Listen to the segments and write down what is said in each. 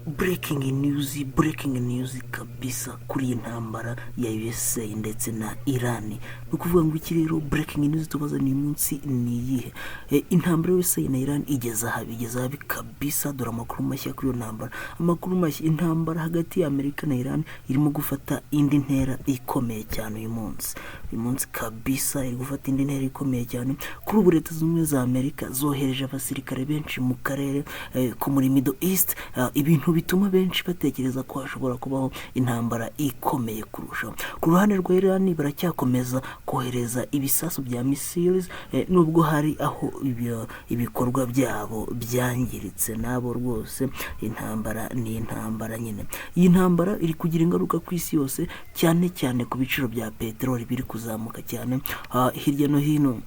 Breaking news, breaking news kabisa kuri iyi ntambara ya USA ndetse na Iran. Ni ukuvuga ngo iki rero, breaking news tubazaniye uyu munsi ni iyihe? Intambara ya USA na Iran igeze ahabi, igeze ahabi kabisa. Dore amakuru mashya kuri iyo ntambara, amakuru mashya: intambara hagati ya Amerika na Iran irimo gufata indi ntera ikomeye cyane uyu munsi. Uyu munsi kabisa iri gufata indi ntera ikomeye cyane. Kuri ubu Leta Zunze Ubumwe za Amerika zohereje abasirikare benshi mu karere ko muri Middle East, ibintu bituma benshi batekereza ko hashobora kubaho intambara ikomeye kurushaho. Ku ruhande rwa Iran baracyakomeza kohereza ibisasu bya missiles, nubwo hari aho ibikorwa byabo byangiritse. Nabo rwose intambara ni intambara nyine. Iyi ntambara iri kugira ingaruka ku isi yose, cyane cyane ku biciro bya peteroli biri kuzamuka cyane hirya no hino.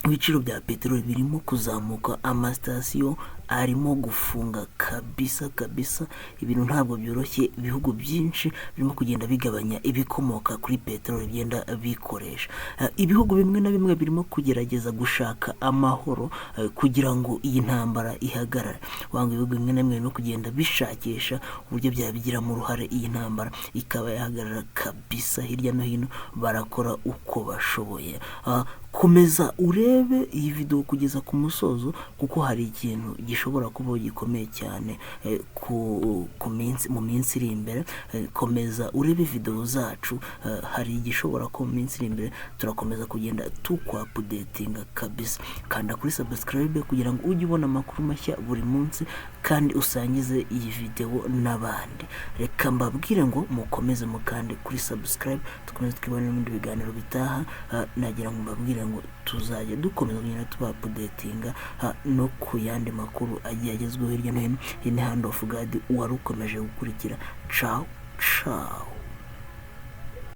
Ibiciro bya peteroli birimo kuzamuka, amasitasiyo arimo gufunga kabisa kabisa. Ibintu ntabwo byoroshye. Ibihugu byinshi birimo kugenda bigabanya ibikomoka kuri peteroli bigenda bikoresha. Ibihugu bimwe na bimwe birimo kugerageza gushaka amahoro kugira ngo iyi ntambara ihagarare. Wanga ibihugu bimwe na bimwe birimo kugenda bishakisha uburyo byabigiramo uruhare, iyi ntambara ikaba yahagarara kabisa. Hirya no hino barakora uko bashoboye. Komeza urebe iyi video kugeza ku musozo, kuko hari ikintu gishobora kubaho gikomeye cyane ku minsi mu minsi iri imbere. Komeza urebe video zacu, hari igishobora kuba mu minsi iri imbere. Turakomeza kugenda tukwa-updatinga kabisa. Kanda kuri subscribe kugira ngo ujye ubona amakuru mashya buri munsi, kandi usangize iyi video n'abandi. Reka mbabwire ngo mukomeze mukande kuri subscribe, dukomeze twibone n'ibindi biganiro bitaha. Nagira ngo mbabwire ngo tuzajya dukomeza kugenda tuba updatinga no ku yandi makuru agiye agezweho hirya no hino. Iyi ni Hand of God wari ukomeje gukurikira. Ciao ciao.